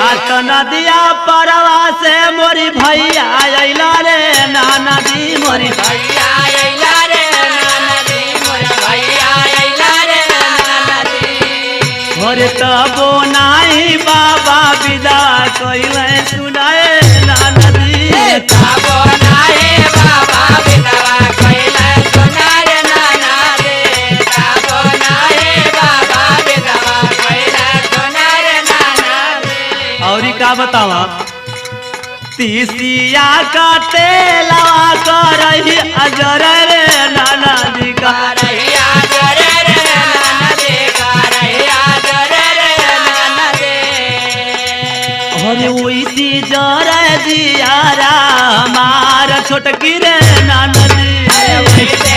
आत नदिया परवा से मोरी भैया अइला रे नाना जी मोरी। भैया अइला रे नाना जी मोर भैया अइला रे नाना जी। और तबो नाही बाबा विदा कइले सुनाए नाना जी। तबो नाहे बाबा विधवा कइला सुना रे नाना रे। तबो नाहे बाबा विधवा कइला सुना रे नाना रे। और का बतावा, तीसिया का तेलवा करही अजर रे नाना जी का। करहिया जरे रे नाना जी करहिया जरे रे नाना जी। और वैसी जर दियारा हमार छोटकी रे नाना जी। अरे वैसे